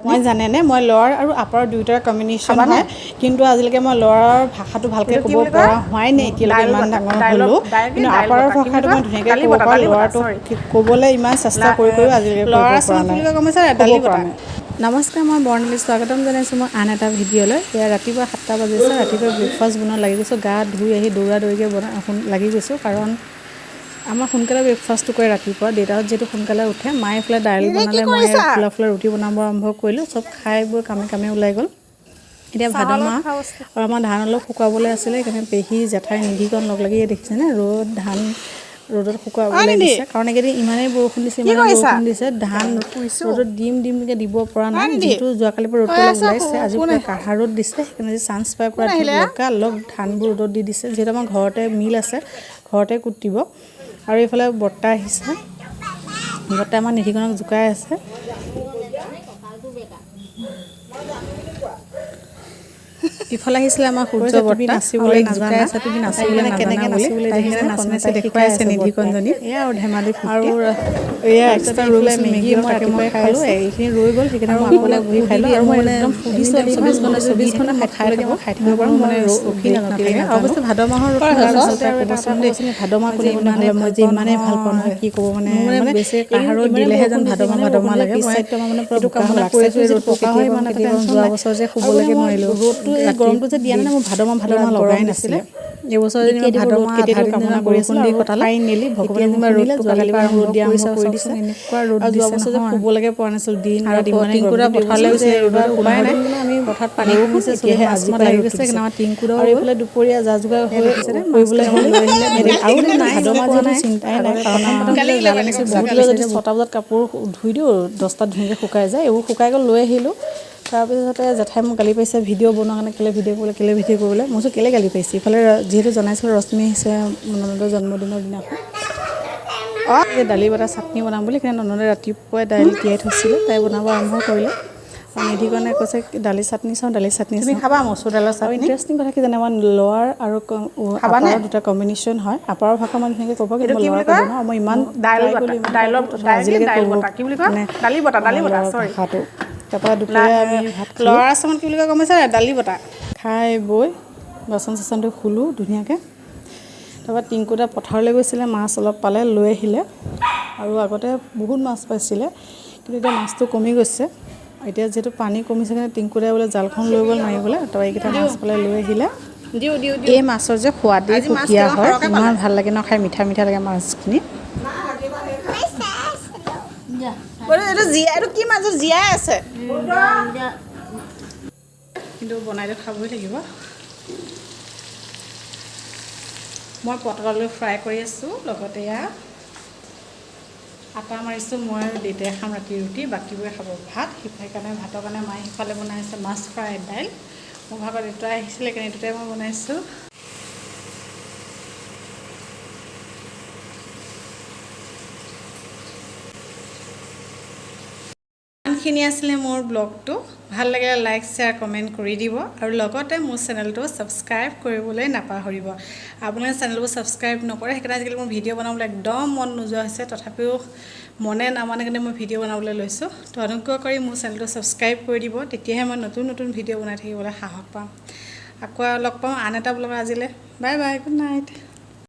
মই জানেনে, মই ল'ৱাৰ আৰু আপাৰ দুয়োটাৰ কম্বিনেশ্যন হয়, কিন্তু আজিলৈকে মই ল'ৱাৰ ভাষাটো ভালকৈ এইটো কি ক'ব বুলি পৰা কয়? হোৱাই নাই এতিয়ালৈকে, দাইল ইমান বতা, ডাঙৰ দাইলৰ হ'লোঁ। দাইল কি কিন্তু দাইল আপাৰৰ বতা কি বুলি ভাষাটো কয়? মই ধুনীয়াকৈ দালি ক'ব বতা, পাৰোঁ। দালি বতা, ল'ৱাৰটো চৰি। ক'বলৈ ইমান চেষ্টা কৰি কৰিও আজিলৈকে কৰিব ল'ৱাৰ পৰা আছামত কি নাই, বুলি কয় গম পাইছা নাই? ক'ব দালি পৰা বতা। নাই। নমস্কাৰ, মই বৰ্ণালী, স্বাগতম জনাইছোঁ মই আন এটা ভিডিঅ'লৈ। এয়া ৰাতিপুৱা 7টা বাজিছে, ৰাতিপুৱা ব্ৰেকফাষ্ট বনোৱা লাগি গৈছোঁ। গা ধুই আহি দৌৰা দৌৰিকৈ বনাই লাগি গৈছোঁ, কাৰণ আমাৰ সোনকালে ব্ৰেকফাষ্টটো কৰে ৰাতিপুৱা, দেউতাহঁত যিহেতু সোনকালে উঠে। মায়ে এইফালে দাইল দিদি, কি বনালে, মই কৰিছা? ফুলা ফুলা ৰুটি বনাব আৰম্ভ কৰিলোঁ। চব খাই বৈ কামে কামে ওলাই গ'ল। এতিয়া ভাদ চাহৰ লগত মাহ খোৱা বস্তু। আৰু আমাৰ ধান অলপ শুকুৱাবলৈ আছিলে, সেইকাৰণে পেহী, জেঠাই, নিধিকণ লগ লাগি দেখিছেনে ৰ'দ ধান ৰ'দত অ শুকুৱাবলৈ নিধি, দিছে, কাৰণ এইকেইদিন ইমানেই বৰষুণ দিছে, কি ইমানেই কৰিছা? বৰষুণ দিছে, ধান পুৰিছো। ৰ'দত দিম দিমকৈ দিব পৰা অ নাই। নিধি, যিহেতু যোৱাকালিৰ পৰা ৰ'দটো কৈ অলপ আছা ওলাইছে, আজি কোন পূৰা কাঢ়া ৰ'দ দিছে, সেইকাৰণে আজি চান্স পাই কোন পূৰা আহিলে? লগালগ ধানবোৰ ৰ'দত দি দিছে। যিহেতু আমাৰ ঘৰতে মিল আছে, ঘৰতে কুটিব। আৰু এইফালে বৰ্তা আহিছে, বৰ্তাই আমাৰ নিধিকণক জোকাই আছে। ইফালে আহিছিলে আমাৰ সূৰ্য কৈছে তুমি বৰ্তা, নাচিবলৈ আৰু নাজানা। জোকাই আছে, তুমি নাচিবলৈ তাই নাজানা কেনেকে বুলি। নাচিবলৈ তাই দেখিছে, সেইকাৰণে নাচি নাচি তাইক দেখুৱাই শিকাই আছে আছে নিধিকণজনী। বৰ্তাই। এয়া আৰু ধেমালি আৰু ফূৰ্তি। এয়া তাৰপিছতে এক্সট্ৰা এইফালে ৰৈ গৈছিল মেগী মেগী, মই মই ৰাতিপুৱাই ৰাতিপুৱাই খালোঁ, খালোঁ। এইখিনি ৰৈ গ'ল, সেইকাৰণে আৰু মই আকৌ মানে বহি খাই সুধি ল'লোঁ। আৰু মই মই মানে একদম এনি ফুডি টাইম ছোৱালী হয়, 24 ঘণ্টা মই 24 দি ঘণ্টা থাকিলে মই মই খাই খাই থাকোঁ, থাকোঁ, খাই থাকিব পাৰোঁ, মোৰ মানে মানে ৰখি ব্ৰেক নাথাকে। নাথাকে। আৰু অৱশ্যে ভাদ মাহৰ ৰ'দ তাৰপিছতে আৰু আৰু এটা এটা কথা কথা ক'বচোন, ভাদ মাহ মই কোনে যে কোনে ভাল ইমানেই পায়? মই ভাল যে পাওঁ ইমানেই ভাল পাওঁ নহয়, নহয়, কি ক'ব মানে মোৰ মানে মানে বেছি এইকেইদিন কাঢ়া ৰ'দ ইমানেই দিলেহে বৰষুণ যেন দিছে, ভাদ মাহ ইমানেই ভাদ বৰষুণ মাহ দিছে, লাগে। পিছ মই চাইডটো আমাৰ মানে পূৰা এইটো বোকা হ'ল, কামনা আগ কৰি চাইডটো আছোঁ, এই যিটো ৰ'দটো পকা হয় কেতিয়া পাম ইমান এটা কেতিয়া পাম। টেনশ্যন যোৱা নাই। বছৰ যে আৰু মানে শুবলৈকে মই নোৱাৰিলোঁ, ৰ'দটো এই ৰাতি গৰমটো যে দিয়া নাই, মোৰ ভাদ মাহ ভাদ পূৰা মাহ গৰম লগাই দিছিলে। নাছিলে। এইবছৰ যেনিবা কেতিয়া দিব ভাদ ৰ'দ, মাহ কেতিয়া আধা দিব দিন কামনা যেনিবা কৰি বৰষুণ আছিলোঁ। দি আৰু কটালে, ফাইনেলি এতিয়া ভগৱানে মোক যেনিবা শুনিলে, ৰ'দটো যোৱাকালি কালিৰ পৰা পৰা আৰম্ভ ৰ'দ দিয়া আৰম্ভ কৰিছে। কৰি চাওকচোন দিছে। এনেকুৱা ৰ'দ আৰু যোৱা দিছে বছৰ যে নহয়, শুবলৈকে পৰা নাছিলোঁ, দিন আৰু ৰাত ইমানেই গৰম। টিংকুদা কিন্তু পথাৰলৈ এইবছৰ যে গৈছিলে, এইবাৰ ৰ'দত উপায় 15 নাই, দিন মানে আমি পথাৰত পানী বৰষুণ, কমিছে, চবেই এতিয়াহে মাছ আজিৰ মৰাত পৰাহে লাগি ৰ'দটো গৈছে, দিছে। সেইকাৰণে আমাৰ টিংকুদাও আৰু গ'ল। এইফালে দুপৰীয়া যা যোগাৰ এয়া হৈ দেখিছেনে মাছ কৰিবলৈ কেইটামান হ'ল। লৈ আহিলে, আৰু আৰু নাই, ভাদ ইমান মাহ পোৱা যিহেতু নাই। চিন্তাই নাই, আগতে কাৰণ প্ৰথম প্ৰথম গালি যেতিয়া জাল আনিছিল বহুত ৰাতিলৈ ওলাইছে, যদি 6টা বজাত কাপোৰ ধুই দিওঁ, 10টাত ধুনীয়াকৈ শুকাই যায়। এইবোৰ শুকাই গ'ল, লৈ আহিলোঁ। তাৰপিছতে জেঠাই মোক গালি পাৰিছে ভিডিঅ' বনোৱাৰ কাৰণে, কেলৈ ভিডিঅ' কৰিবলৈ, কেলৈ ভিডিঅ' কৰিবলৈ। মই কৈছোঁ কেলৈ গালি পাৰিছে? ইফালে যিহেতু জনাইছিলোঁ ৰশ্মি আহিছে ননদৰ জন্মদিনৰ দিনাখন, এই দালি বটা চাটনি বনাম বুলি, সেইকাৰণে ননদে ৰাতিপুৱাই দাইল তিয়াই থৈছিলে, তাই বনাব আৰম্ভ কৰিলে। আৰু নিধিকণে কৈছে দালি চাটনি চাওঁ, দালি চাটনি তুমি চাওঁ। খাবা মচুৰ দাইলৰ আৰু চাটনি? ইণ্টাৰেষ্টিং কথা কি জানে, মই ল'ৱাৰ আৰু খাবানে? আপাৰৰ দুটা কম্বিনেশ্যন হয়। আপাৰৰ ভাষা মই ধুনীয়াকৈ ক'ব, কিন্তু এইটো মই কি ল'ৱাৰ বুলি ক'ব কয়? নোৱাৰোঁ। মই ইমান দাইল ট্ৰাই বতা, কৰিলোঁ, ইমান ট্ৰাই দাইলৰ কৰিলোঁ, তথাপি দাইল কি আজিলৈকে দাইল ক'ব বতা কি বুলি কয়? মানে দালি বতা, দালি বতা, ল'ৱাৰ চৰি। ভাষাটো। তাৰপৰা দুপৰীয়া আমি ভাত খালোঁ, ল'ৱাৰ আছামত কি বুলি কয় গম পাইছা নাই? দালি বতা। খাই বৈ বাচন চাচন ধুই শুলোঁ ধুনীয়াকৈ। তাৰপৰা টিংকুদা পথাৰলৈ গৈছিলে, মাছ অলপ পালে, লৈ আহিলে। আৰু আগতে বহুত মাছ পাইছিলে, কিন্তু এতিয়া মাছটো কমি গৈছে। এতিয়া যিহেতু পানী কমিছে কাৰণে টিংকুদাই বোলে জালখন লৈ গ'ল মাৰিবলৈ, তাৰপৰা এইকেইটা মাছ পালে লৈ আহিলে। দিওঁ দিওঁ দিওঁ। এই মাছৰ যে সোৱাদেই আজি মাছ সুকীয়া কেইটামান হয়, সৰহকৈ ইমান পালে। ভাল লাগে ন খাই, মিঠা মিঠা লাগে মাছখিনি। এইটো জীয়াই, এইটো কি মাছ জীয়াই আছে? কিন্তু বনাইতো খাবই লাগিব। মই পটল আলু ফ্ৰাই কৰি আছোঁ, লগতে এয়া আটা মাৰিছোঁ। মই আৰু দেউতাই খাম ৰাতি ৰুটি, বাকীবোৰে খাব ভাত। সেইকাৰণে ভাতৰ কাৰণে মায়ে সিফালে বনাই আছে মাছ ফ্ৰাই, দাইল। মোৰ ভাগত দুটাই আহিছিলে, সেইকাৰণে দুটাই মই বনাইছোঁ। ইমানখিনি আছিলে মোৰ ব্লগটো। ভাল লাগিলে লাইক, শ্বেয়াৰ, কমেণ্ট কৰি দিব আৰু লগতে মোৰ চেনেলটো ছাবস্ক্ৰাইব কৰিবলৈ নাপাহৰিব। আপোনালোকে চেনেলবোৰ ছাবস্ক্ৰাইব নকৰে, সেইকাৰণে আজিকালি মোৰ ভিডিঅ' বনাবলৈ একদম মন নোযোৱা হৈছে। তথাপিও মনে নামানে কাৰণে মই ভিডিঅ' বনাবলৈ লৈছোঁ। তো অনুগ্ৰহ কৰি মোৰ চেনেলটো ছাবস্ক্ৰাইব কৰি দিব, তেতিয়াহে মই নতুন নতুন ভিডিঅ' বনাই থাকিবলৈ সাহস পাম। আকৌ লগ পাম আন এটা ব্লগত। আজিলৈ বাই বাই, গুড নাইট।